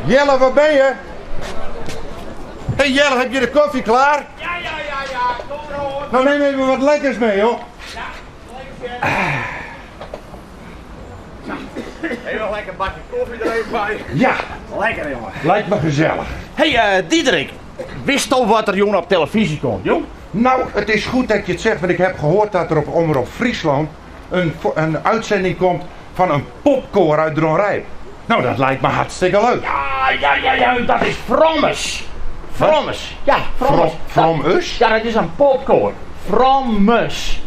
Jelle, waar ben je? Hey Jelle, heb je de koffie klaar? Ja, ja, ja, ja, kom erop. Nou neem even wat lekkers mee, joh. Ja, lekker. Even lekker bakje koffie er even bij. Ja, Lekker, jongen. lijkt me gezellig. Hey, Diederik. Wist al wat er jong op televisie komt, jong? Nou, het is goed dat je het zegt, want ik heb gehoord dat er op Omroep Friesland een uitzending komt van een popkoor uit Dronrijp. Nou, dat lijkt me hartstikke leuk. Ja, ja, ja, ja, dat is Frommes. Frommes, ja, Frommes. From us? Ja, dat is een popkoor. Frommes.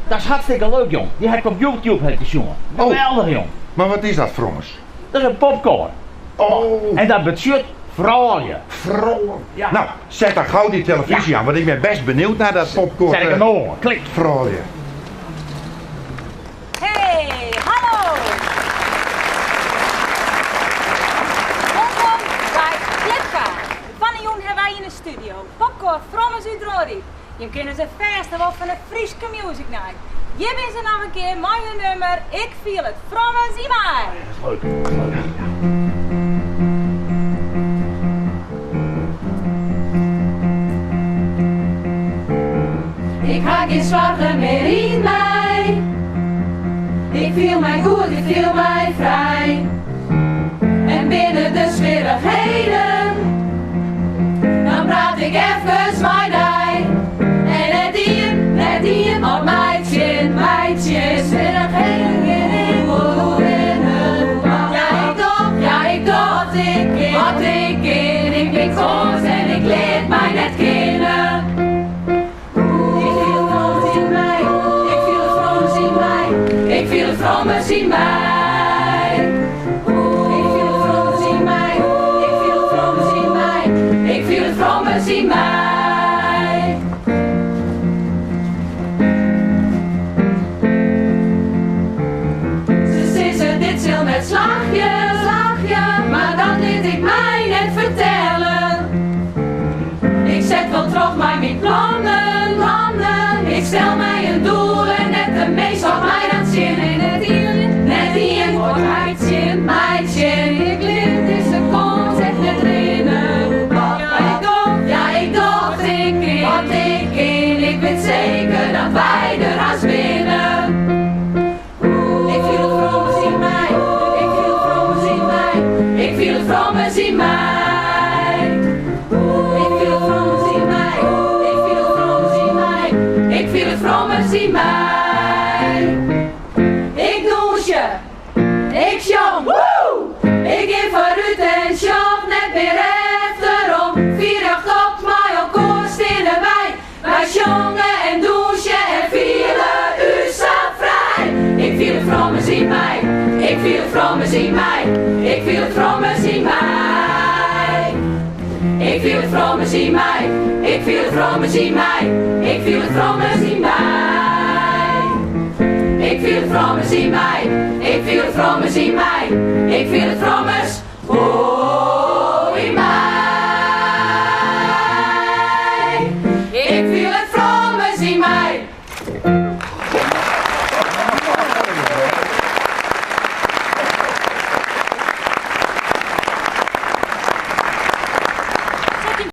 Dat is hartstikke leuk, jong. Die heb ik op YouTube heb ik jongen. Oh. Geweldig, jong. Maar wat is dat, Frommes? Dat is een popkoor. Oh, En dat betekent vrouwen. From. Ja. Nou, zet dan gauw die televisie aan, want ik ben best benieuwd naar dat popkoor. Zet ik hem ogen. Klik. Frolje. Hey, hallo! Welkom bij Klipka. Van de jong hebben wij in de studio. Popcorn Frommes uit Dronryp. Je kunnen ze festival van de Frieske Music Night. Hier ben ze nog een keer mijn nummer. Ik viel het Frommes in mij. Dat is leuk. Dat is leuk. Ik ha geen zorgen meer in mij. Ik viel mij goed, ik viel mij vrij. En binnen de zwierigheden, dan praat ik even mijn dij. En het dier, op meidje, meidje, zwierigheden in Ja, ik doe, ja, ik doe wat ik in, wat ik in. Ik ben koos en ik leer mij net kennen. Ik viel het frommes in mij, ik viel het frommes in mij, ik viel het frommes in mij. Ik viel het frommes in mij, ik viel het frommes in mij, ik viel het frommes in mij. Ze sissen dit zil met slagje, slagje, maar dat liet ik mij net vertellen. Ik zet wel terug maar mijn plannen, plannen. Ik stel mij een doel en net de meest op mij dat zin. En net hier, net hier, wordt meidje, meidje. Ik leer deze kans echt net rennen. Ja, ik doe, ja, ik doe wat ik in, wat ik in. Ik weet zeker dat wij er aan winnen. Ik viel het frommes in mij, ik viel het frommes in mij, ik viel het frommes in mij. Ik viel het frommes in mij, ik viel het frommes in mij, ik viel het frommes in mij. Ik douche, ik jong, woe! Ik in vooruit en sjong net weer efterom. Vier acht op mij elkaar stinnen wij. Wij jongen en douchen en vielen u vrij. Ik viel het frommes in mij, ik viel het frommes in mij, ik viel het frommes in mij. Ik viel het frommes in mij, ik viel het frommes in mij, ik viel het frommes in mij. Ik viel het frommes in mij, ik viel het frommes in mij, ik viel het frommes. Oh.